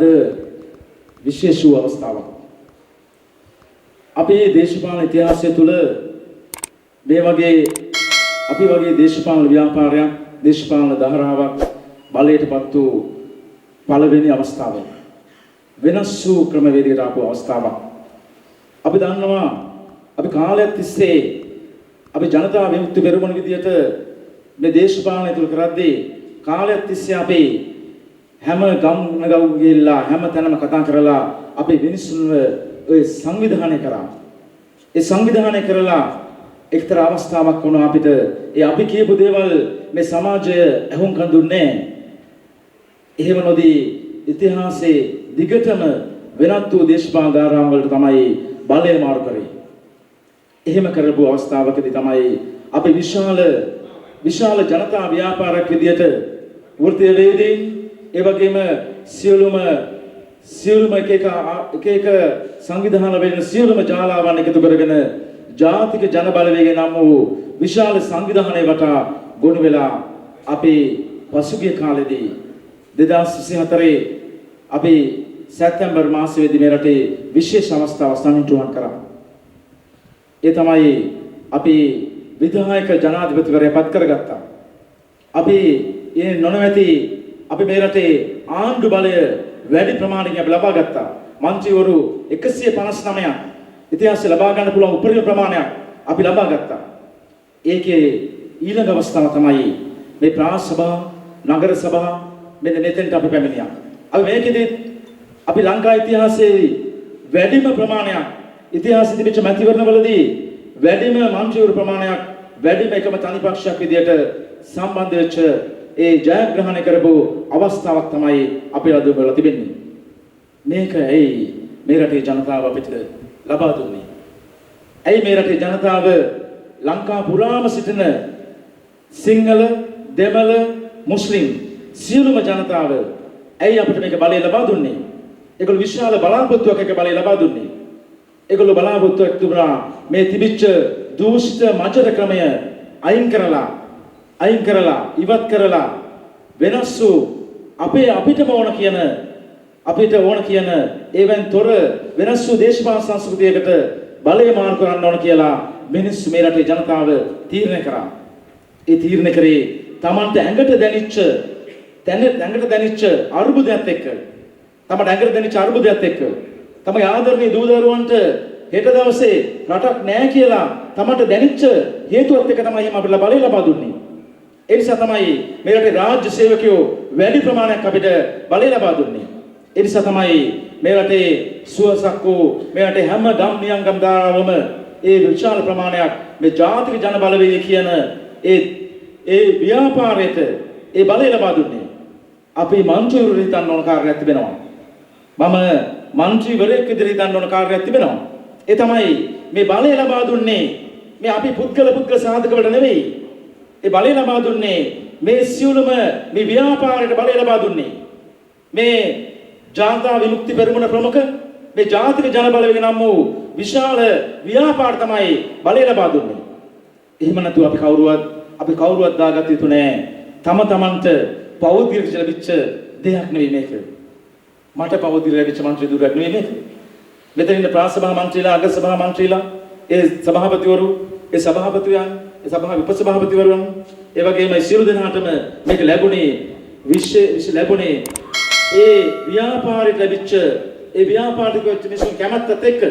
අද විශේෂ වූ අවස්ථාවක්. අපේ දේශපාලන ඉතිහාසය තුළ මේ වගේ අපි වගේ දේශපාලන ව්‍යාපාරයක්, දේශපාලන ධාරාවක් බලයටපත් වූ පළවෙනි අවස්ථාව. වෙනස් වූ ක්‍රමවේදයකට ආපු අවස්ථාවක්. අපි දන්නවා අපි කාලයක් තිස්සේ අපි ජනතා විමුක්ති පෙරමුණ විදියට මේ දේශපාලනය තුළ කරද්දී කාලයක් තිස්සේ අපි හැම ගම් නගව් ගිහිල්ලා හැම තැනම කතා කරලා අපි මිනිස්සුන්ව ඔය සංවිධානය කරා. ඒ සංවිධානය කරලා එක්තරා අවස්ථාවක් වුණා අපිට ඒ අපි කියපු දේවල් මේ සමාජය ඇහුම්කන් දුන්නේ නැහැ. එහෙම නොදී ඉතිහාසයේ දිගටම වෙනත් වූ දේශපාලන ධාරාවන් වලට තමයි බලය මාරු කරේ. එහෙම කරපු අවස්ථාවකදී තමයි අපි විශාල විශාල ජනතා ව්‍යාපාරයක් විදියට වෘත්තීය වේදීන්, ඒ වගේම සියලුම සියලුම එක එක එක එක සංවිධාන වෙන සියලුම ජාලාවන් එකතු කරගෙන ජාතික ජන බලවේගය නම් වූ විශාල සංවිධානය වටා ගොනු වෙලා අපි පසුගිය කාලෙදී 2024 අපි සැප්තැම්බර් මාසයේදී මේ රටේ විශේෂ අවස්ථාවක් සම්නිටුහන් කරා. ඒ තමයි අපි විධායක ජනාධිපතිවරයා පත් කරගත්තා. අපි ඒ නොනවති අපි මේ රටේ ආණ්ඩු බලය වැඩි ප්‍රමාණයකින් අපි ලබා ගත්තා. මන්ත්‍රීවරු 159ක්, ඉතිහාසයේ ලබා ගන්න පුළුවන් උපරිම ප්‍රමාණයක් අපි ලබා ගත්තා. ඒකේ ඊළඟ අවස්ථාව තමයි මේ ප්‍රාන්ත සභා, නගර සභා, මෙන්න මෙතෙන්ට අපි පැමිණියා. අපි මේකෙදි අපි ලංකා ඉතිහාසයේ වැඩිම ප්‍රමාණයක්, ඉතිහාසයේ තිබිච්ච මැතිවරණවලදී වැඩිම මන්ත්‍රීවරු ප්‍රමාණයක්, වැඩිම එකම තනි පක්ෂයක් විදියට සම්බන්ධ වෙච්ච ඒ ජයග්‍රහණය කරපු අවස්ථාවක් තමයි අපේ අද වෙලා තිබෙන්නේ. මේක ඇයි මේ රටේ ජනතාව අපිට ලබා දුන්නේ? ඇයි මේ රටේ ජනතාව, ලංකා පුරාම සිටින සිංහල, දෙමළ, මුස්ලිම් සියලුම ජනතාව ඇයි අපිට මේක බලය ලබා දුන්නේ? ඒගොල්ලෝ විශාල බලාපොරොත්තුවක් එක්ක බලය ලබා දුන්නේ. ඒගොල්ලෝ බලාපොරොත්තුවක් තිබුණා මේ තිබිච්ච දූෂිත මජර ක්‍රමය අයින් කරලා ඉවත් කරලා වෙනස් වූ අපේ අපිටම ඕන කියන, අපිට ඕන කියන ඒවෙන් තොර වෙනස් වූ දේශපාලන සංස්කෘතියකට බලය මාරු කරන්න ඕන කියලා මිනිස්සු, මේ රටේ ජනතාව තීරණය කරා. ඒ තීරණය කරේ තමන්ට ඇඟට දැනිච්ච තැන, ඇඟට දැනිච්ච අර්බුදයක් එක්ක. තමන්ට ඇඟට දැනිච්ච අර්බුදයක් එක්ක. තමගේ ආදරණීය දූ දරුවන්ට හෙට දවසේ රටක් නෑ කියලා තමන්ට දැනිච්ච හේතුවත් එක්ක තමයි එහෙම අපිට බලය ලබා දුන්නේ. ඒ නිසා තමයි මේ රටේ රාජ්‍ය සේවකයෝ වැඩි ප්‍රමාණයක් අපිට බලය ලබා දුන්නේ. ඒ නිසා තමයි මේ රටේ සුවසක් වූ මේ රටේ හැම ගම් නියංගම් ධාරාවම ඒ විශාල ප්‍රමාණයක් මේ ජාතික ජන බලවේගය කියන ඒ ඒ ව්‍යාපාරයට ඒ බලය ලබා දුන්නේ. අපි මන්ත්‍රීවරු හිතන්න ඕන කාරණයක් තිබෙනවා. මම මන්ත්‍රීවරයෙක් විදිහට හිතන්න ඕන කාරණයක් තිබෙනවා. ඒ තමයි මේ බලය ලබා දුන්නේ මේ අපි පුද්ගල පුද්ගල සාධක වලට නෙවෙයි. ඒ බලය ලබා දුන්නේ මේ සියලුම මේ ව්‍යාපාරයට බලය ලබා දුන්නේ. මේ ජනතා විමුක්ති පෙරමුණ ප්‍රමුඛ මේ ජාතික ජන බලවේග නම් වූ විශාල ව්‍යාපාර තමයි බලය ලබා දුන්නේ. එහෙම නැතුව අපි කවුරුවත් දාගත යුතු නෑ. තම තමන්ට පෞද්ගලික ලැබිච්ච දෙයක් නෙවෙයි මේක. මට පෞද්ගලික ලැබිච්ච මන්ත්‍රී ධුරයක් නෙවෙයි මේක. මෙතන ඉන්න ප්‍රාන්ත සභා මන්ත්‍රීලා, අග සභා මන්ත්‍රීලා, ඒ සභාපතිවරු, ඒ සභාපතියන්, ඒ සභා උපසභාපතිවරුන්, ඒ වගේම සියලු දෙනාටම මේක ලැබුණේ විශ්ව විශ්ව ලැබුණේ ඒ ව්‍යාපාරයට ලැබිච්ච, ඒ ව්‍යාපාරික වෙච්ච මිනිසුන් කැමැත්තත් එක්ක.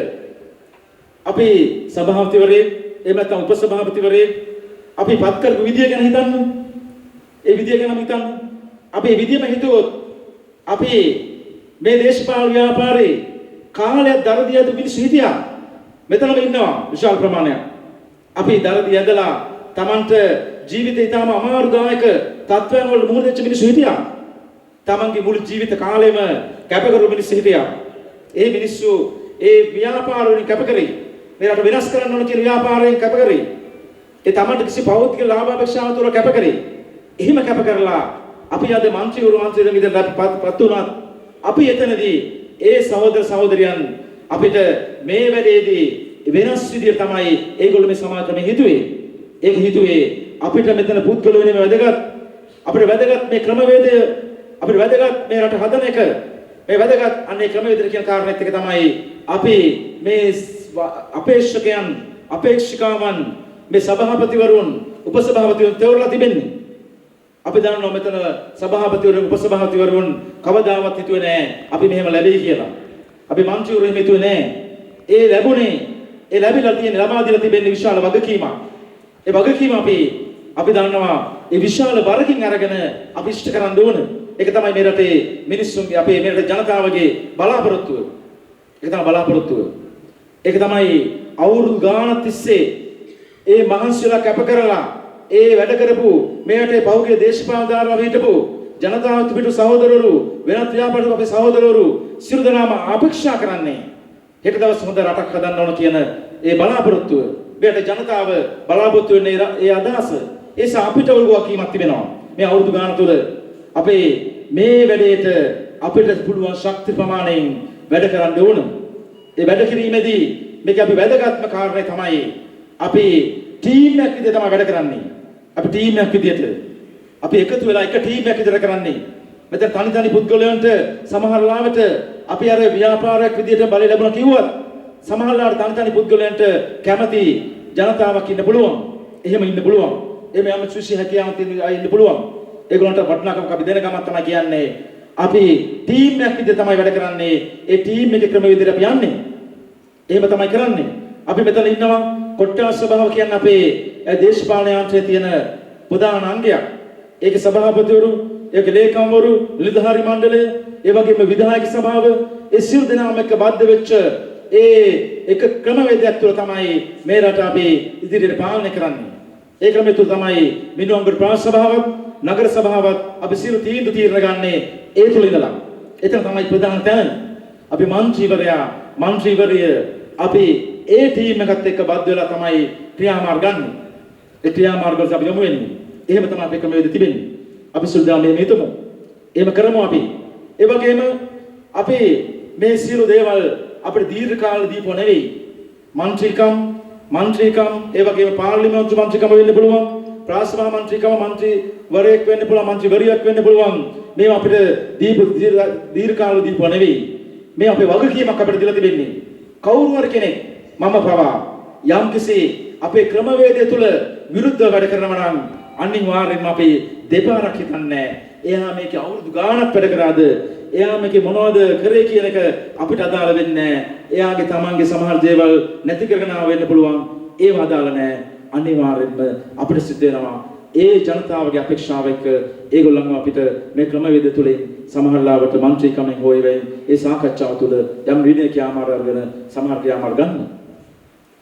අපි සභාපතිවරයෙක් එහෙම නැත්නම් උපසභාපතිවරයෙක් අපි පත් කරපු විදිය ගැන හිතන්න. ඒ විදිය ගැනම හිතන්න. අපි ඒ විදියම හිතුවොත් අපි මේ දේශපාලන ව්‍යාපාරේ කාලයක් දරදී ඇදපු මිනිස්සු හිටියා. මෙතනම ඉන්නවා විශාල ප්‍රමාණයක්. අපි දරදී ඇදලා තමන්ට ජීවිතේ ඉතාම අමාරුදායක තත්ත්වයන් වල මුහුණ දෙච්ච මිනිස්සු හිටියා. තමන්ගේ මුළු ජීවිත කාලෙම කැප කරපු මිනිස්සු හිටියා. ඒ මිනිස්සු ඒ ව්‍යාපාර වලින් කැප කරේ. මේ රට වෙනස් කරන්න ඕන කියන ව්‍යාපාරයෙන් කැප කරේ. ඒ තමන්ට කිසි පෞද්ගලික ලාභ අපේක්ෂාවක් තුළ කැප කරේ. එහෙම කැප කරලා අපි අද මන්ත්‍රීවරු මන්ත්‍රීවරුන් විදිහට පත් වුණත් අපි එතනදී ඒ සහෝදර සහෝදරියන් අපිට මේ වැඩේදී වෙනස් විදිහට තමයි ඒගොල්ලෝ මේ සමාජ ක්‍රමය හිතුවේ. ඒක හිතුවේ අපිට මෙතන පුද්ගල වෙනම වැදගත්. අපිට වැදගත් මේ ක්‍රමවේදය, අපිට වැදගත් මේ රට හදන එක. මේ වැදගත් අන්නේ ක්‍රමවේදයට කියන කාරණේත් එක තමයි අපි මේ අපේක්ෂකයන්, අපේක්ෂිකාවන්, මේ සභාපතිවරුන්, උපසභාපතිවරුන් තෝරලා තිබෙන්නේ. අපි දන්නවා මෙතන සභාපතිවරුන්, උපසභාපතිවරුන් කවදාවත් හිතුවේ නෑ අපි මෙහෙම ලැබෙයි කියලා. අපි මන්ත්‍රීවරු එහෙම හිතුවේ නෑ. ඒ ලැබුණේ, ඒ ලැබිලා තියෙන, ලබා දීලා තිබෙන්නේ විශාල වගකීමක්. ඒ වගකීම අපි දන්නවා ඒ විශාල බරකින් අරගෙන අපි ඉෂ්ට කරන්න ඕන. ඒක තමයි මේ රටේ මිනිස්සුන්ගේ, අපේ මේ රටේ ජනතාවගේ බලාපොරොත්තුව. ඒක තමයි බලාපොරොත්තුව. ඒක තමයි අවුරුදු ගාණක් තිස්සේ ඒ මහන්සි වෙලා කැප කරලා ඒ වැඩ කරපු මේ රටේ පහුගිය දේශපාලන ධාරාව හිටපු ජනතාවත් පිටු සහෝදරවරු, වෙනත් ව්‍යාපාරික අපේ සහෝදරවරු සියලු දෙනාම අපේක්ෂා කරන්නේ හෙට දවස් හොඳ රටක් හදන්න ඕන කියන ඒ බලාපොරොත්තුව. මේ රටේ ජනතාව බලාපොරොත්තු වෙන්නේ ඒ අදහස. ඒ නිසා අපිට ඔළුවක් කීමක් තිබෙනවා. මේ අවුරුදු ගාන තුල අපේ මේ වැඩේට අපිට පුළුවන් ශක්ති ප්‍රමාණයෙන් වැඩ කරන්න ඕන. ඒ වැඩ කිරීමේදී මේක අපි වැදගත්ම කාරණේ තමයි අපි ටීම් එකක් විදිහට තමයි වැඩ කරන්නේ. අපි ටීම් එකක් විදිහට අපි එකතු වෙලා එක ටීම් එකක් විදිහට කරන්නේ. මෙතන තනි තනි පුද්ගලයන්ට සමහර ලාවට අපි අර ව්‍යාපාරයක් විදිහට බලය ලැබුණා කිව්වත් සමහර ලාවට තනි තනි පුද්ගලයන්ට කැමති ජනතාවක් ඉන්න පුළුවන්. එහෙම ඉන්න පුළුවන්. එහෙම යම් සුසි හැකියාවක් තියෙන අය ඉන්න පුළුවන්. ඒගොල්ලන්ට වටිනාකමක් අපි දෙන ගමන් තමයි කියන්නේ අපි ටීම් එකක් විදිහට තමයි වැඩ කරන්නේ. ඒ ටීම් එකේ ක්‍රම විදිහට අපි යන්නේ. එහෙම තමයි කරන්නේ. අපි මෙතන ඉන්නවා කොට්ටාස සභාව කියන්නේ අපේ දේශපාලන යාන්ත්‍රයේ තියෙන ප්‍රධාන අංගයක්. ඒකේ සභාපතිවරු, ඒකේ ලේකම්වරු, නිලධාරි මණ්ඩලය, ඒ වගේම විධායක සභාව, ඒ සියලු දෙනාම එක්ක බද්ධ වෙච්ච ඒ එක ක්‍රමවේදයක් තුළ තමයි මේ රට අපි ඉදිරියට පාලනය කරන්නේ. ඒ ක්‍රමය තුළ තමයි මිනුවන්ගොඩ ප්‍රාන්ත සභාවත්, නගර සභාවත් අපි සියලු තීන්දුව තීරණ ගන්නේ ඒ තුළ ඉඳලා. එතන තමයි ප්‍රධාන තැන. අපි මන්ත්‍රීවරයා, මන්ත්‍රීවරිය අපි ඒ ටීම් එකත් එක්ක බද්ධ වෙලා තමයි ක්‍රියාමාර්ග ගන්න. ඒ ක්‍රියාමාර්ග වලට අපි යොමු වෙන්නේ. එහෙම තමයි අපේ ක්‍රමවේද තිබෙන්නේ. අපි සුළු මෙහෙම හිතමු. එහෙම කරමු අපි. ඒ වගේම අපි මේ සියලු දේවල් අපිට දීර්ඝ කාල දීපුව නෙවෙයි. මන්ත්‍රීකම්, ඒ වගේම පාර්ලිමේන්තු මන්ත්‍රීකම වෙන්න පුළුවන්. ප්‍රාසභා මන්ත්‍රීකම, මන්ත්‍රීවරයෙක් වෙන්න පුළුවන්, මන්ත්‍රීවරියක් වෙන්න පුළුවන්. මේවා අපිට දීපු දීර්ඝ කාල දීපුව නෙවෙයි. මේ අපේ වගකීමක් අපිට දීලා තිබෙන්නේ. කවුරු හරි කෙනෙක් මම පවා යම්කිසි අපේ ක්‍රමවේදය තුළ විරුද්ධව වැඩ කරනවා නම් අනිවාර්යෙන්ම අපි දෙපාරක් හිතන්නේ එයා මේකේ අවුරුදු ගාණක් වැඩ කරාද, එයා මේකේ මොනවද කරේ කියන එක අපිට අදාළ වෙන්නේ නැහැ. එයාගේ තමන්ගේ සමහර දේවල් නැති කරගෙන ආව වෙන්න පුළුවන්. ඒව අදාළ නැහැ. අනිවාර්යෙන්ම අපිට සිද්ධ වෙනවා ඒ ජනතාවගේ අපේක්ෂාව එක්ක ඒගොල්ලන්ව අපිට මේ ක්‍රමවේද තුලින් සමහර ලාවට මන්ත්‍රීකමෙන් හෝ ඒවෙන් ඒ සාකච්ඡාව තුළ යම් විනය ක්‍රියාමාර්ග අරගෙන සමහර ක්‍රියාමාර්ග ගන්න.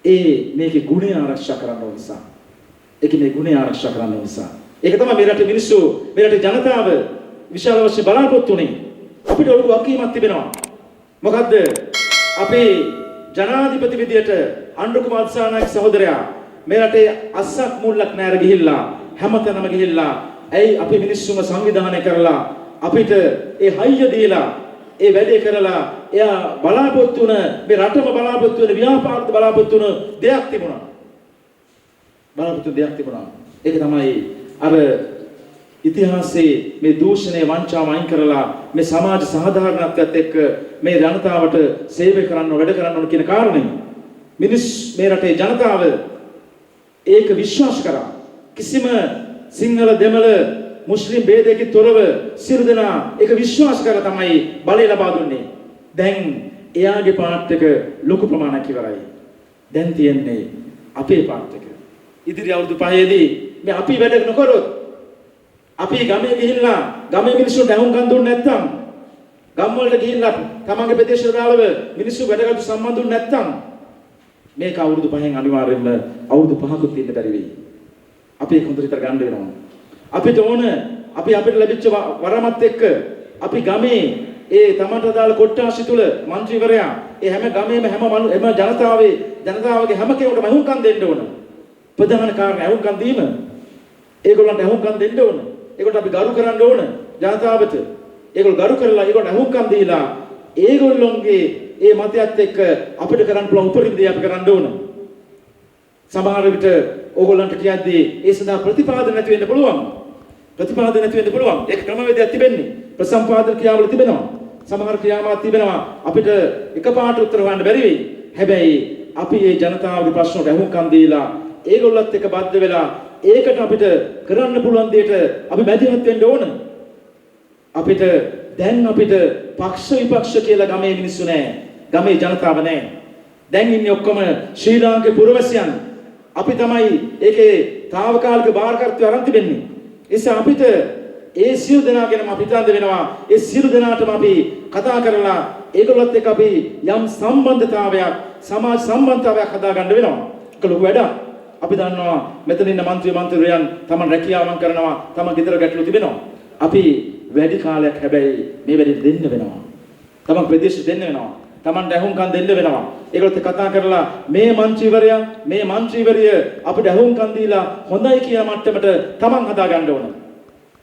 ඒ මේකේ ගුණය ආරක්ෂා කරන්න ඕන නිසා. ඒකේ මේ ගුණය ආරක්ෂා කරන්න ඕන නිසා. ඒක තමයි මේ රටේ මිනිස්සු, මේ රටේ ජනතාව විශාල වශයෙන් බලාපොරොත්තු වුණේ. අපිට ලොකු වගකීමක් තිබෙනවා. මොකද්ද? අපේ ජනාධිපති විදියට අනුර කුමාර දිසානායක සහෝදරයා මේ රටේ අස්සක් මුල්ලක් නෑර ගිහිල්ලා හැමතැනම ගිහිල්ලා ඇයි අපි මිනිස්සුම සංවිධානය කරලා අපිට ඒ හයිය දීලා ඒ වැඩේ කරලා එයා බලාපොරොත්තු වුණ මේ රටම බලාපොරොත්තු වෙන ව්‍යාපාරද බලාපොරොත්තු වුණ දෙයක් තිබුණා. බලාපොරොත්තු දෙයක් තිබුණා. ඒක තමයි අර ඉතිහාසයේ මේ දූෂණය වංචාව අයින් කරලා මේ සමාජ සාධාරණත්වයත් එක්ක මේ ජනතාවට සේවය කරන්න වැඩ කරන්න ඕන කියන කාරණය. මිනිස් මේ රටේ ජනතාව ඒක විශ්වාස කරා. කිසිම සිංහල දෙමළ මුස්ලිම් භේදයකින් තොරව සියලු දෙනා ඒක විශ්වාස කරලා තමයි බලය ලබා දුන්නේ. දැන් එයාගේ පාට් එක ලොකු ප්‍රමාණයක් ඉවරයි. දැන් තියෙන්නේ අපේ පාට් එක. ඉදිරි අවුරුදු 5ේදී මේ අපි වැඩ නොකරොත්, අපි ගමේ ගිහිල්ලා ගමේ මිනිස්සුන්ට ඇහුම්කන් දුන්නේ නැත්නම්, ගම් වලට ගිහිල්ලා තමන්ගේ ප්‍රදේශවල දාලව මිනිස්සු වැඩ කටයුතු සම්බන්ධ දුන්නේ නැත්නම් මේක අවුරුදු 5න් අනිවාර්යයෙන්ම අවුරුදු 5කුත් ඉන්න බැරි වෙයි. අපි ඒක හොඳට හිතලා ගන්න වෙනවා. අපිට ඕන අපි අපිට ලැබිච්ච වරමත් එක්ක අපි ගමේ ඒ තමන්ට අදාළ කොට්ටාශි තුල මන්ත්‍රීවරයා ඒ හැම ගමේම හැම ජනතාවගේ හැම කෙනෙකුටම ඇහුම්කන් දෙන්න ඕන. ප්‍රධාන කාරණා ඇහුම්කන් දීම. ඒගොල්ලන්ට ඇහුම්කන් දෙන්න ඕන. ඒගොල්ලන්ට අපි ගරු කරන්න ඕන ජනතාවට. ඒගොල්ලෝ ගරු කරලා ඒගොල්ලන්ට ඇහුම්කන් දීලා ඒගොල්ලොන්ගේ ඒ මතයත් එක්ක අපිට කරන්න පුළුවන් උපරිම දේ අපි කරන්න ඕන. සමහර විට ඕගොල්ලන්ට කියද්දී ඒ සඳහා ප්‍රතිපාදන නැති වෙන්න පුළුවන්. ප්‍රතිපාදන නැති වෙන්න පුළුවන්. ඒක ක්‍රමවේදයක් තිබෙන්නේ. ප්‍රසම්පාදන ක්‍රියාවල තිබෙනවා. සමහර ක්‍රියාමාර්ග තිබෙනවා අපිට එකපාරට උත්තර හොයන්න බැරි වෙයි. හැබැයි අපි මේ ජනතාවගේ ප්‍රශ්න වලට ඇහුම්කන් දීලා ඒගොල්ලොත් එක්ක බද්ධ වෙලා ඒකට අපිට කරන්න පුළුවන් දෙයට අපි මැදිහත් වෙන්න ඕන. අපිට දැන් අපිට පක්ෂ විපක්ෂ කියලා ගමේ මිනිස්සු නෑ. ගමේ ජනතාව නෑ. දැන් ඉන්නේ ඔක්කොම ශ්‍රී ලාංකේ පුරවැසියන්. අපි තමයි ඒකේ තාවකාලික භාරකර්ත්වය අරන් තිබෙන්නේ. ඒ නිසා අපිට ඒ සියලු දෙනා ගැනම අපි හිතන්න වෙනවා. ඒ සියලු දෙනාටම අපි කතා කරලා ඒගොල්ලොත් එක්ක අපි යම් සම්බන්ධතාවයක්, සමාජ සම්බන්ධතාවයක් හදා ගන්න වෙනවා. ඒක ලොකු වැඩක්. අපි දන්නවා මෙතන ඉන්න මන්ත්‍රී මන්ත්‍රීවරයන් තමන් රැකියාවන් කරනවා, තමන් ගෙදර ගැටලු තිබෙනවා. අපි වැඩි කාලයක් හැබැයි මේ වැඩේ දෙන්න වෙනවා. තමන් ප්‍රදේශ දෙන්න වෙනවා. තමන්ට ඇහුම්කන් දෙන්න වෙනවා. ඒගොල්ලොත් එක්ක කතා කරලා මේ මන්ත්‍රීවරයා, මේ මන්ත්‍රීවරිය අපිට ඇහුම්කන් දීලා හොඳයි කියන මට්ටමට තමන් හදා ගන්න ඕන.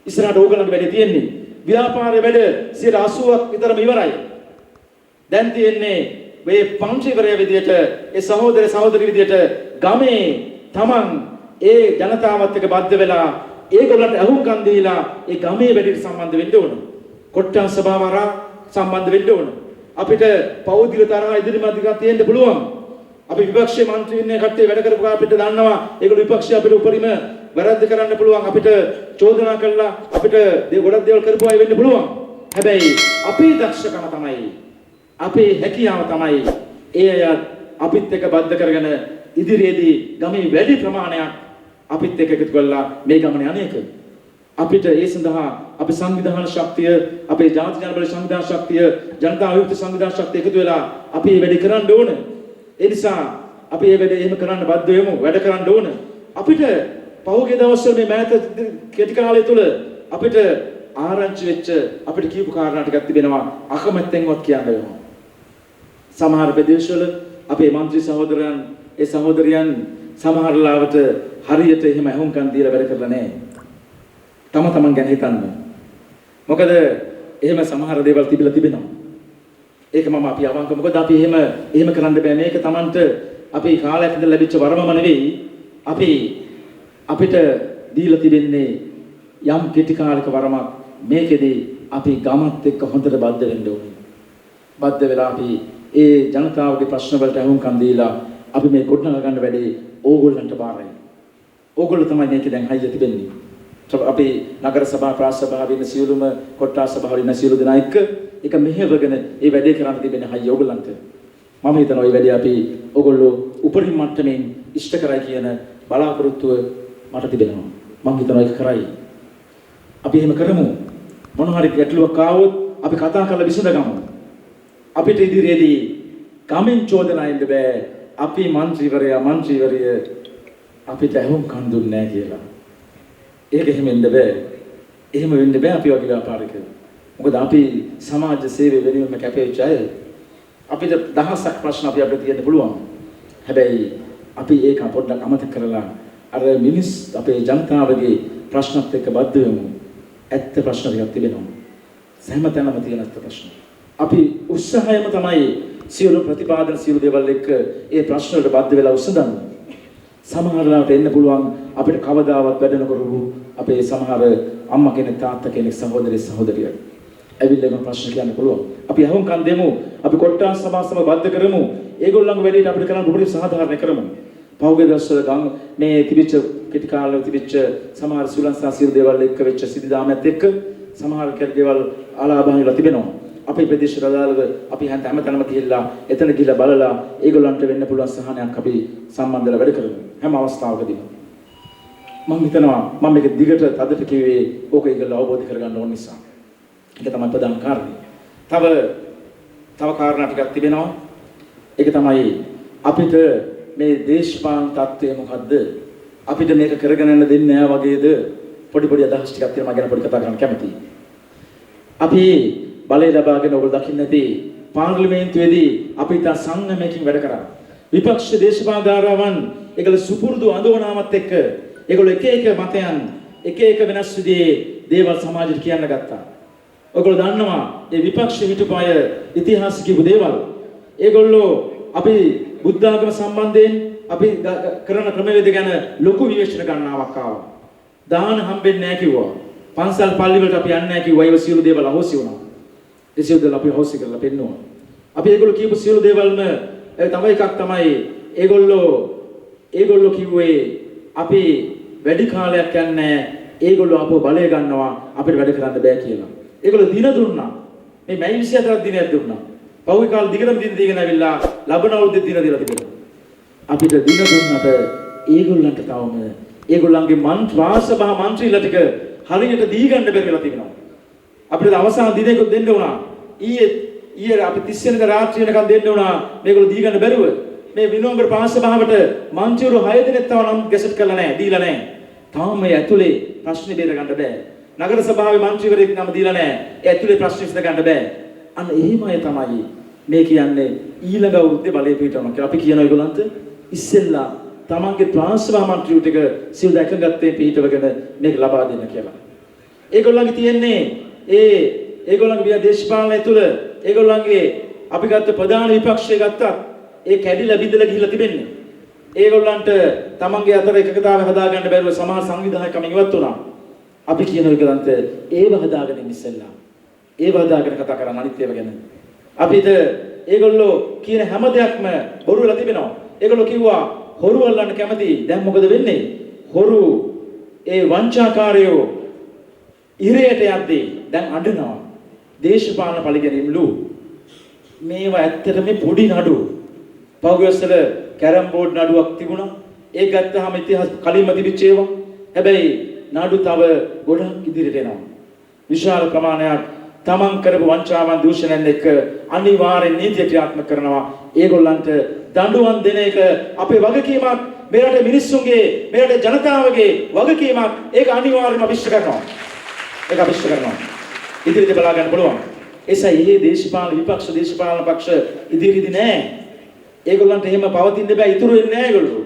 ඉස්සරහට ඕගොල්ලන්ගේ වැඩේ තියෙන්නේ. ව්‍යාපාරයේ වැඩ 80ක් විතරම ඉවරයි. දැන් තියෙන්නේ මේ මන්ත්‍රීවරයා විදියට, ඒ සහෝදර සහෝදරි විදියට ගමේ තමන් ඒ ජනතාවත් එක්ක බද්ධ වෙලා ඒගොල්ලන්ට ඇහුම්කන් දීලා ඒ ගමේ වැඩේට සම්බන්ධ වෙන්න ඕන. කොට්ටාස සභාව හරහා සම්බන්ධ වෙන්න ඕන. අපිට පෞද්ගලික තරහ ඉදිරිමත් ටිකක් තියෙන්න පුළුවන්. අපි විපක්ෂයේ මන්ත්‍රී ඉන්න කට්ටිය වැඩ කරපු අපිට දන්නවා ඒගොල්ලෝ විපක්ෂය අපිට උපරිම වැරද්ද කරන්න පුළුවන්. අපිට චෝදනා කළා අපිට ගොඩක් දේවල් කරපු අය වෙන්න පුළුවන්. හැබැයි අපේ දක්ෂකම තමයි, අපේ හැකියාව තමයි ඒ අය අපිත් එක්ක බද්ධ කරගෙන ඉදිරියේදී ගමේ වැඩි ප්‍රමාණයක් අපිත් එක්ක එකතු කරලා මේ ගමන යන්නේක. අපිට ඒ සඳහා අපේ සංවිධාන ශක්තිය, අපේ ජාතික ජනබල සංවිධාන ශක්තිය, ජනතා විමුක්ති සංවිධාන ශක්තිය එකතු වෙලා අපි මේ වැඩේ කරන්න ඕන. ඒ නිසා අපි මේ වැඩේ එහෙම කරන්න බද්ධ වෙමු, වැඩ කරන්න ඕන. අපිට පහුගිය දවස්වල මේ මෑත කෙටි කාලය තුල අපිට ආරංචි වෙච්ච අපිට කියපු කාරණා ටිකක් තිබෙනවා, අකමැත්තෙන්වත් කියන්න වෙනවා. සමහර ප්‍රදේශවල අපේ මන්ත්‍රී සහෝදරයන්, ඒ සහෝදරියන් සමහර ලාවට හරියට එහෙම ඇහුම්කන් දීලා වැඩ කරලා නැහැ. තම තමන් ගැන හිතන්න. මොකද එහෙම සමහර දේවල් තිබිලා තිබෙනවා. ඒක මම අපි අවංක, මොකද අපි එහෙම කරන්න බෑ. මේක තමන්ට අපි කාලයක් ඉඳලා ලැබිච්ච වරමම නෙවෙයි. අපි අපිට දීලා තිබෙන්නේ යම් කෙටි කාලයක වරමක්. මේකෙදී අපි ගමත් එක්ක හොඳට බද්ධ වෙන්න ඕනේ. බද්ධ වෙලා අපි ඒ ජනතාවගේ ප්‍රශ්න වලට ඇහුම්කන් දීලා අපි මේ ගොඩනගා ගන්න වැඩේ ඕගොල්ලන්ට බාරයි. ඕගොල්ලෝ තමයි මේකේ දැන් හයිය තිබෙන්නේ. අපි නගර සභා, ප්‍රාන්ත සභාවේ ඉන්න සියලුම කොට්ටාස සභාවල ඉන්න සියලු දෙනා එක්ක එක මෙහෙවගෙන ඒ වැඩේ කරන්න තිබෙන හයිය ඕගොල්ලන්ට. මම හිතනවා මේ වැඩේ අපි ඕගොල්ලෝ උපරිම මට්ටමින් ඉෂ්ට කරයි කියන බලාපොරොත්තුව මට තිබෙනවා. මං හිතනවා ඒක කරයි. අපි එහෙම කරමු. මොන හරි ගැටලුවක් ආවොත් අපි කතා කරලා විසඳගමු. අපිට ඉදිරියේදී ගමෙන් චෝදනා එන්න බෑ. අපි මන්ත්‍රීවරයා මන්ත්‍රීවරිය අපිට ඇහුම්කන් දුන්නේ නැහැ කියලා. ඒක එහෙම වෙන්න බෑ. එහෙම වෙන්න බෑ අපි වගේ ව්‍යාපාරිකයෝ. මොකද අපි සමාජ සේවය වෙනුවෙන්ම කැපවෙච්ච අය. අපිට දහසක් ප්‍රශ්න අපි අපිට තියෙන්න පුළුවන්. හැබැයි අපි ඒක පොඩ්ඩක් අමතක කරලා අර මිනිස් අපේ ජනතාවගේ ප්‍රශ්නත් එක්ක බද්ධ වෙමු. ඇත්ත ප්‍රශ්න ටිකක් තිබෙනවා. හැමතැනම තියෙන ඇත්ත ප්‍රශ්න. අපි උත්සාහයම තමයි සියලු ප්‍රතිපාදන සියලු දේවල් එක්ක ඒ ප්‍රශ්න වලට බද්ධ වෙලා විසඳන්න. සමහර වෙලාවට එන්න පුළුවන් අපිට කවදාවත් වැඩ නොකරපු අපේ සමහර අම්මා කෙනෙක්, තාත්තා කෙනෙක්, සහෝදරයෙක්, සහෝදරියක් ඇවිල්ලා එම ප්‍රශ්න කියන්න පුළුවන්. අපි ඇහුම්කන් දෙමු. අපි කොට්ටාස සභා සමග බද්ධ කරමු. ඒගොල්ලන්ගේ වැඩේට අපිට කරන්න උපරිම සාධාරණ කරමු. පහුගිය දවස්වල ගම් මේ තිබිච්ච කෙටි කාලෙ තිබිච්ච සමහර සුලංසා සියලු දේවල් එක්ක වෙච්ච සිද්ධාමයත් එක්ක සමහර දේවල් ආලාභ වෙලා තිබෙනවා. අපේ ප්‍රදේශයට අදාළව අපි හැමතැනම ගිහිල්ලා එතන ගිහිල්ලා බලලා ඒගොල්ලන්ට වෙන්න පුළුවන් සහනයක් අපි සම්බන්ධ වෙලා වැඩ කරමු හැම අවස්ථාවකදීම. මම හිතනවා මම මේක දිගට තදට කිව්වේ ඕක ඒගොල්ලෝ අවබෝධ කරගන්න ඕන නිසා. ඒක තමයි ප්‍රධාන කාරණේ. තව තව කාරණා ටිකක් තිබෙනවා. ඒක තමයි අපිට මේ දේශපාලන තත්ත්වය මොකද්ද? අපිට මේක කරගෙන යන්න දෙන්නේ නෑ වගේද? පොඩි පොඩි අදහස් ටිකක් තියෙනවා මම ගැන පොඩි කතා කරන්න කැමතියි. අපි බලය ලබාගෙන ඔයගොල්ලෝ දකින්න ඇති පාර්ලිමේන්තුවේදී අපි ඉතා සංයමයකින් වැඩ කරා. විපක්ෂ දේශපාලන ධාරාවන් ඒගොල්ලෝ සුපුරුදු අඳෝනාවත් එක්ක ඒගොල්ලෝ එක එක මතයන් එක එක වෙනස් විදිහේ දේවල් සමාජයට කියන්න ගත්තා. ඔයගොල්ලෝ දන්නවා මේ විපක්ෂ හිටපු අය ඉතිහාස කියපු දේවල්. ඒගොල්ලෝ අපි බුද්ධාගම සම්බන්ධයෙන් අපි කරන ක්‍රමවේද ගැන ලොකු විවේචන ගණනාවක් ආවා. දාන හම්බෙන්නේ නැහැ කිව්වා. පන්සල් පල්ලි වලට අපි යන්නේ නැහැ කිව්වා. ඒව සියලු දේවල් අහෝසි වුණා. ඒ සියලු දේවල් අපි හොසි කරලා පෙන්නුවා. අපි ඒගොල්ලෝ කියපු සියලු දේවල්ම ඒ තව එකක් තමයි ඒගොල්ලෝ කිව්වේ අපි වැඩි කාලයක් යන්නේ ඒගොල්ලෝ අපව බලය ගන්නවා අපිට වැඩ කරන්න බෑ කියලා. ඒගොල්ලෝ දින දුන්නා. මේ මැයි 24ක් දිනයක් දුන්නා. පහුගිය කාලේ දිගටම දින දීගෙන ඇවිල්ලා ලබන අවුරුද්දේ දින දීලා තිබුණා. අපිට දින දුන්නට ඒගොල්ලන්ට තවම ඒගොල්ලන්ගේ රාජසභා මන්ත්‍රීලා ටික හරියට දී ගන්න බැරි වෙලා තිබෙනවා. අපිට අවසාන දිනයකුත් දෙන්න වුණා. ඊයේ අපි 30 වෙනිදා රාත්‍රිය වෙනකන් දෙන්න වුණා. මේගොල්ලෝ දී ගන්න බැරුව. මේ විනුවංගොඩ ප්‍රාන්ත සභාවට මන්ත්‍රීවරු 6 දෙනෙක් තව නම් ගැසට් කරලා නැහැ, දීලා නැහැ. තාම මේ ඇතුලේ ප්‍රශ්නේ බේර ගන්න බෑ. නගර සභාවේ මන්ත්‍රීවරයෙක් නම දීලා නැහැ. ඒ ඇතුලේ ප්‍රශ්න විසඳ ගන්න බෑ. අන්න එහෙම අය තමයි මේ කියන්නේ ඊළඟ අවුරුද්දේ බලය පිටවනවා කියලා. අපි කියන ඒගොල්ලන්ට ඉස්සෙල්ලා තමන්ගේ ප්‍රාන්ත සභා මන්ත්‍රීවරු ටික සියලු එකඟත්වයෙන් පිටවගෙන මේක ලබා දෙන්න කියලා. ඒගොල්ලන්ගේ තියෙන්නේ ඒගොල්ලන්ගේ විය දේශපාලනය තුළ ඒගොල්ලන්ගේ අපි ගත්ත ප්‍රධාන විපක්ෂය ගත්තත් ඒ කැඩිලා බිඳලා ගිහිල්ලා තිබෙන්නේ. ඒගොල්ලන්ට තමන්ගේ අතර එකඟතාවය හදාගන්න බැරුව සමහර සංවිධායකමින් ඉවත් වුණා. අපි කියන ඒගොල්ලන්ට ඒව හදාගෙන ඉන්න ඉස්සෙල්ලා. ඒව හදාගෙන කතා කරන්න අනිත් ඒවා ගැන. අපිට ඒගොල්ලෝ කියන හැම දෙයක්ම බොරු වෙලා තිබෙනවා. ඒගොල්ලෝ කිව්වා හොරු අල්ලන්න කැමති. දැන් මොකද වෙන්නේ? හොරු ඒ වංචාකාරයෝ ඉරයට යද්දී දැන් අඬනවා. දේශපාලන පරිගැනීම්ලු. මේවා ඇත්තට මේ පොඩි නඩු. පහුගිය වසර කැරම් බෝඩ් නඩුවක් තිබුණා. ඒක ගත්තාම ඉතිහාස කලින්ම තිබිච්ච ඒවා. හැබැයි නඩු තව ගොඩක් ඉදිරියට එනවා. විශාල ප්‍රමාණයක් තමන් කරපු වංචාවන් දූෂණයන් එක්ක අනිවාර්යෙන් නීතිය ක්‍රියාත්මක කරනවා. ඒගොල්ලන්ට දඬුවම් දෙන එක අපේ වගකීමක්. මේ රටේ මිනිස්සුන්ගේ, මේ රටේ ජනතාවගේ වගකීමක්. ඒක අනිවාර්යයෙන්ම අපි ඉෂ්ට කරනවා. ඒක අපි ඉෂ්ට කරනවා. ඉදිරියට බලා ගන්න පුළුවන්. එසයි මේ දේශපාලන විපක්ෂ දේශපාලන පක්ෂ ඉදිරියේදී නෑ. ඒගොල්ලන්ට එහෙම පවතින්න බෑ, ඉතුරු වෙන්නේ නෑ ඒගොල්ලෝ.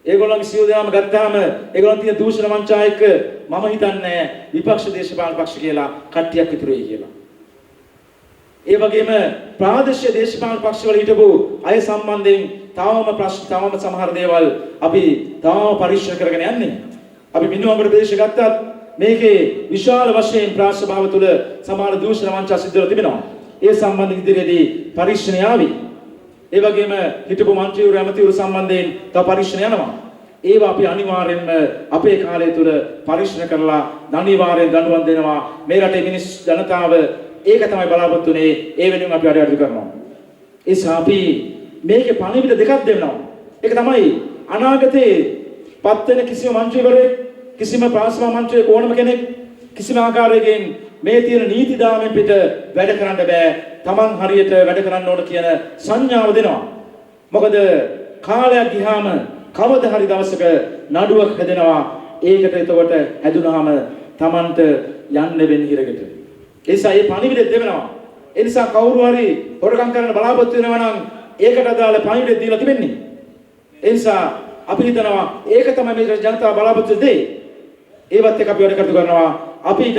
ඒගොල්ලන්ගේ සියලු දේම ගත්තාම ඒගොල්ලන් තියෙන දූෂණ වංචා එක්ක මම හිතන්නේ විපක්ෂ දේශපාලන පක්ෂ කියලා කට්ටියක් ඉතුරු වෙයි කියලා. ඒ වගේම ප්‍රාදේශීය දේශපාලන පක්ෂවල හිටපු අය සම්බන්ධයෙන් තවම ප්‍රශ්න, තවම සමහර දේවල් අපි තවම පරීක්ෂණ කරගෙන යන්නේ. අපි මිනුවංගොඩ ප්‍රදේශය ගත්තත් මේකේ විශාල වශයෙන් ප්‍රාදේශ සභාව තුළ සමහර දූෂණ වංචා සිද්ධ වෙලා තිබෙනවා. ඒ සම්බන්ධ ඉදිරියේදී පරීක්ෂණ යාවි. ඒ වගේම හිටපු මන්ත්‍රීවරු ඇමතිවරු සම්බන්ධයෙන් තව පරීක්ෂණ යනවා. ඒවා අපි අනිවාර්යෙන්ම අපේ කාලය තුළ පරීක්ෂණ කරලා අනිවාර්යෙන් දඬුවම් දෙනවා. මේ රටේ මිනිස් ජනතාව ඒක තමයි බලාපොරොත්තු වෙන්නේ. ඒ වෙනුවෙන් අපි වැඩ කටයුතු කරනවා. ඒ නිසා අපි මේකේ පණිවිඩ දෙකක් දෙනවා. ඒක තමයි අනාගතේ පත් වෙන කිසිම මන්ත්‍රීවරයෙක්, කිසිම ප්‍රාදේශීය මන්ත්‍රීයෙක්, ඕනම කෙනෙක් කිසිම ආකාරයකින් මේ තියෙන නීති දාමෙන් පිට වැඩ කරන්න බෑ. Taman හරියට වැඩ කරන්න ඕන කියන සංඥාව දෙනවා. මොකද කාලයක් ගියාම කවදා හරි දවසක නඩුවක් හැදෙනවා. ඒකට එතකොට හැදුනහම Tamanට යන්න වෙන්නේ හිරගෙට. ඒ නිසා මේ පණිවිඩය දෙවෙනවා. ඒ නිසා කවුරු හරි හොරකම් කරන්න බලාපොරොත්තු වෙනවා නම් ඒකට අදාළ පණිවිඩය දීලා තිබෙන්නේ. ඒ නිසා අපි හිතනවා ඒක තමයි මේ ජනතාව බලාපොරොත්තු වෙන දේ. ඒවත් එක්ක අපි වැඩ කටයුතු කරනවා. අපිට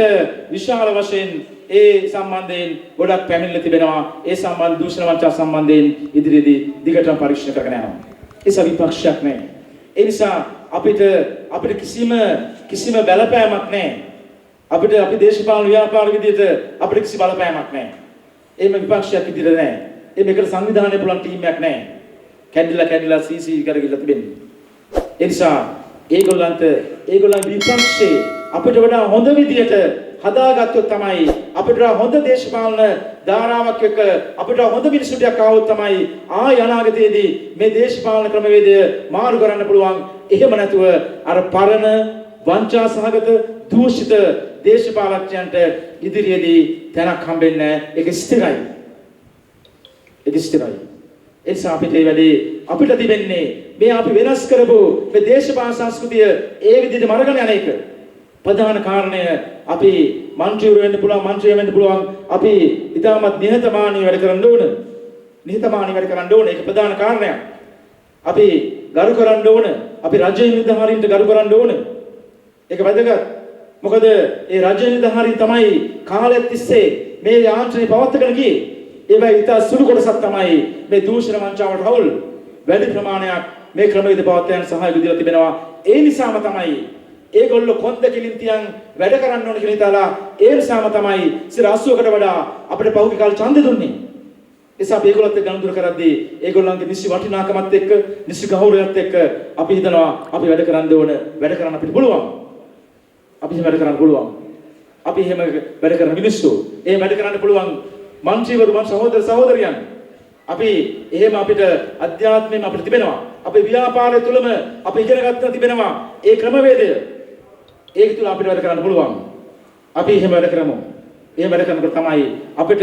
විශාල වශයෙන් ඒ සම්බන්ධයෙන් ගොඩක් පැමිණිලි තිබෙනවා. ඒ සම්බන්ධ දූෂණ වංචා සම්බන්ධයෙන් ඉදිරියේදී දිගටම පරීක්ෂණ කරගෙන යනවා. ඒ නිසා විපක්ෂයක් නැහැ. ඒ නිසා අපිට කිසිම බලපෑමක් නැහැ. අපිට අපි දේශපාලන ව්‍යාපාර විදියට අපිට කිසි බලපෑමක් නැහැ. එහෙම විපක්ෂයක් ඉදිරියට නැහැ. එහෙම එකට සංවිධානය පුළුවන් ටීම් එකක් නැහැ. කැඩිලා කැඩිලා සීසී කරගිලා තිබෙන්නේ. ඒ නිසා ඒගොල්ලන් විපක්ෂේ අපිට වඩා හොඳ විදියට හදාගත්තොත් තමයි අපිට වඩා හොඳ දේශපාලන ධාරාවක් එක්ක අපිට වඩා හොඳ මිනිස්සු ටිකක් ආවොත් තමයි ආය අනාගතයේදී මේ දේශපාලන ක්‍රමවේදය මාරු කරන්න පුළුවන්. එහෙම නැතුව අර පරණ වංචා සහගත දූෂිත දේශපාලඥයන්ට ඉදිරියේදී තැනක් හම්බෙන්නේ නැහැ. ඒක ස්ථිරයි. ඒක ස්ථිරයි. ඒ නිසා අපිට මේ වැඩේ අපිට තිබෙන්නේ මේ අපි වෙනස් කරපු මේ දේශපාලන සංස්කෘතිය ඒ විදිහට මරගෙන යන එක. ප්‍රධාන කාරණය අපි මන්ත්‍රීවරු වෙන්න පුළුවන්, මන්ත්‍රිය වෙන්න පුළුවන්, අපි ඉතාමත් නිහතමානීව වැඩ කරන්න ඕන. නිහතමානීව වැඩ කරන්න ඕන. ඒක ප්‍රධාන කාරණයක්. අපි ගරු කරන්න ඕන. අපි රජයේ නිලධාරීන්ට ගරු කරන්න ඕන. ඒක වැදගත්. මොකද ඒ රජයේ නිලධාරීන් තමයි කාලයක් තිස්සේ මේ යාන්ත්‍රණය පවත්වාගෙන ගියේ. ඒවයි ඉතා සුළු කොටසක් තමයි මේ දූෂණ වංචාවට හවුල්. වැඩි ප්‍රමාණයක් මේ ක්‍රමවේද පවත්වා යන සහයෝගය දීලා තිබෙනවා. ඒ නිසාම තමයි ඒගොල්ලෝ කොන්ද කිලින් තියන් වැඩ කරන්න ඕන කියලා හිතාලා ඒ නිසාම තමයි 80කට වඩා අපිට පහුගිය කාලේ ඡන්දෙ දුන්නේ. ඒ නිසා අපි ඒගොල්ලොත් එක්ක ගනුදෙනු කරද්දී ඒගොල්ලන්ගේ නිසි වටිනාකමත් එක්ක, නිසි ගෞරවයත් එක්ක අපි හිතනවා අපි වැඩ කරන්න ඕන, වැඩ කරන්න අපිට පුළුවන්. අපි එහෙම වැඩ කරන්න පුළුවන්. අපි එහෙම වැඩ කරන මිනිස්සු. එහෙම වැඩ කරන්න පුළුවන් මන්ත්‍රීවරු, මන් සහෝදර සහෝදරියන්. අපි එහෙම අපිට අධ්‍යාත්මයෙන් අපිට තිබෙනවා. අපේ ව්‍යාපාරය තුළම අපි ඉගෙන ගන්න තිබෙනවා ඒ ක්‍රමවේදය. ඒක තුළ අපිට වැඩ කරන්න පුළුවන්. අපි එහෙම වැඩ කරමු. එහෙම වැඩ කරනකොට තමයි අපිට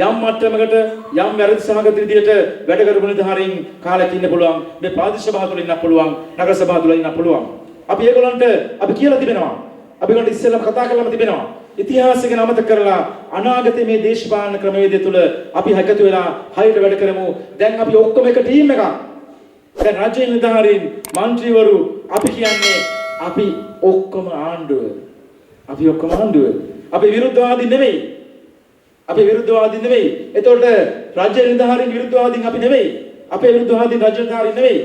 යම් මට්ටමකට යම් වැරදි සහගත විදියට වැඩ කරපු නිලධාරීන් කාලයක් ඉන්න පුළුවන්. මේ ප්‍රාදේශීය සභාව තුළ ඉන්න පුළුවන්. නගර සභාව තුළ ඉන්න පුළුවන්. අපි ඒගොල්ලන්ට අපි කියලා තිබෙනවා. අපි ඒගොල්ලන්ට ඉස්සෙල්ලාම කතා කරලාම තිබෙනවා. ඉතිහාසය ගැන අමතක කරලා අනාගතයේ මේ දේශපාලන ක්‍රමවේදය තුළ අපි එකතු වෙලා හරියට වැඩ කරමු. දැන් අපි ඔක්කොම එක ටීම් එකක්. දැන් රාජ්‍ය නිලධාරීන්, මන්ත්‍රීවරු, අපි කියන්නේ අපි ඔක්කොම ආණ්ඩුව. අපි ඔක්කොම ආණ්ඩුව. අපි විරුද්ධවාදී නෙවෙයි. අපි විරුද්ධවාදී නෙවෙයි. එතකොට රාජ්‍ය නිලධාරීන් විරුද්ධවාදීන් අපි නෙවෙයි. අපේ විරුද්ධවාදීන් රාජ්‍ය නිලධාරීන් නෙවෙයි.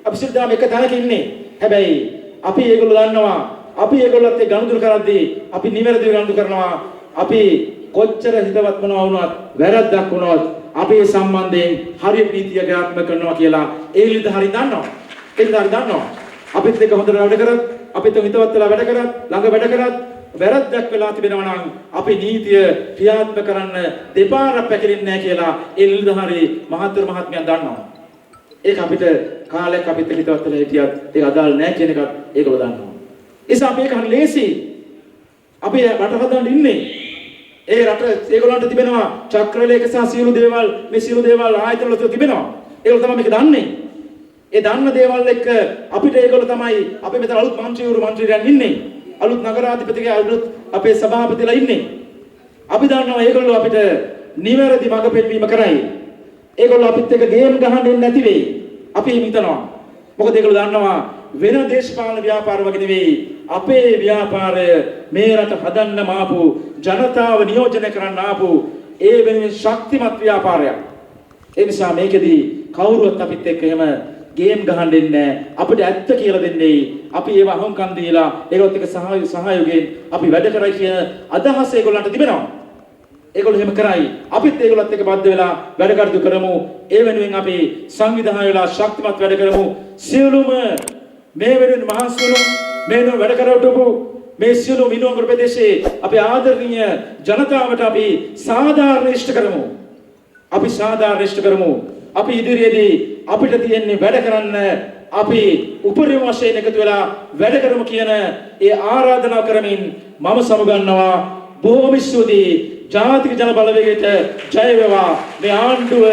අපි සියලු දෙනාම එක තැනක ඉන්නේ. හැබැයි අපි ඒගොල්ලෝ දන්නවා. අපි ඒගොල්ලොත් එක්ක ගනුදෙනු කරද්දී අපි නිවැරදිව ගනුදෙනු කරනවා. අපි කොච්චර හිතවත් මොනවා වුණත්, වැරද්දක් වුණොත් අපි ඒ සම්බන්ධයෙන් හරියට නීතිය ක්‍රියාත්මක කරනවා කියලා ඒ නිලධාරීන් දන්නවා. ඒ නිලධාරීන් දන්නවා. අපිත් එක්ක හොඳට වැඩ කරත්, අපිත් එක්ක හිතවත් වෙලා වැඩ කරත්, ළඟ වැඩ කරත්, වැරද්දක් වෙලා තිබෙනවා නම් අපි නීතිය ක්‍රියාත්මක කරන්න දෙපාරක් පැකිලෙන්නේ නැහැ කියලා ඒ නිලධාරී මහත්වරු මහත්මයන් දන්නවා. ඒක අපිට කාලයක් අපිත් එක්ක හිතවත් වෙලා හිටියත් ඒක අදාළ නැහැ කියන එකත් ඒගොල්ලෝ දන්නවා. ඒ නිසා අපි ඒක හරි ලේසි. අපි රට හදන්න ඉන්නේ. ඒ රට ඒගොල්ලන්ට තිබෙනවා චක්‍රලේඛ සහ සියලු දේවල්, මේ සියලු දේවල් ආයතන වල තිබෙනවා. ඒගොල්ලෝ තමයි මේක දන්නේ. ඒ දන්න දේවල් එක්ක අපිට ඒගොල්ලෝ තමයි අපි මෙතන අලුත් මන්ත්‍රීවරු මන්ත්‍රීයන් ඉන්නේ. අලුත් නගරාධිපතිගේ අලුත් අපේ සභාපතිලා ඉන්නේ. අපි දන්නවා ඒගොල්ලෝ අපිට නිවැරදි මඟ පෙන්වීම කරයි. ඒගොල්ලෝ අපිත් එක්ක ගේම් ගහන්න එන්නේ නැති වෙයි. අපි එහෙම හිතනවා. මොකද ඒගොල්ලෝ දන්නවා වෙන දේශපාලන ව්‍යාපාර වගේ නෙවෙයි අපේ ව්‍යාපාරය, මේ රට හදන්න ආපු ජනතාව නියෝජනය කරන්න ආපු ඒ වෙනුවෙන් ශක්තිමත් ව්‍යාපාරයක්. ඒ නිසා මේකෙදී කවුරුවත් අපිත් එක්ක එහෙම ගේම් ගහන්න එන්නේ නැහැ. අපිට ඇත්ත කියලා දෙන්නේ. අපි ඒව අහුම්කම් දීලා ඒගොල්ලොත් එක්ක සහයෝගයෙන් අපි වැඩ කරයි කියන අදහස ඒගොල්ලන්ට තිබෙනවා. ඒගොල්ලෝ එහෙම කරයි. අපිත් ඒගොල්ලොත් එක්ක බද්ධ වෙලා වැඩ කටයුතු කරමු. ඒ වෙනුවෙන් අපි සංවිධානය වෙලා ශක්තිමත් වැඩ කරමු. සියලුම මේ වෙනුවෙන් මහන්සි වුණු, මේ වෙනුවෙන් වැඩ කරවටපු මේ සියලු මිනුවන්ගොඩ ප්‍රදේශයේ අපේ ආදරණීය ජනතාවට අපි සාධාරණ ඉෂ්ට කරමු. අපි සාධාරණ ඉෂ්ට කරමු. අපි ඉදිරියේදී අපිට තියෙන්නේ වැඩ කරන්න, අපි උපරිම වශයෙන් එකතු වෙලා වැඩ කරමු කියන ඒ ආරාධනාව කරමින් මම සමුගන්නවා. බොහොම ස්තුතියි. ජාතික ජන බලවේගයට ජය වේවා. මේ ආණ්ඩුව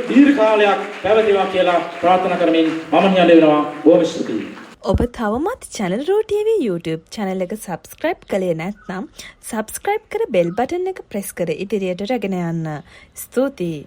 දීර්ඝ කාලයක් පැවතේවා කියලා ප්‍රාර්ථනා කරමින් මම නිහඬ වෙනවා. බොහොම ස්තුතියි. ඔබ තවමත් Channel Raw TV YouTube channel එක subscribe කළේ නැත්නම් subscribe කර bell button එක press කර ඉදිරියට රැගෙන යන්න. ස්තුතියි.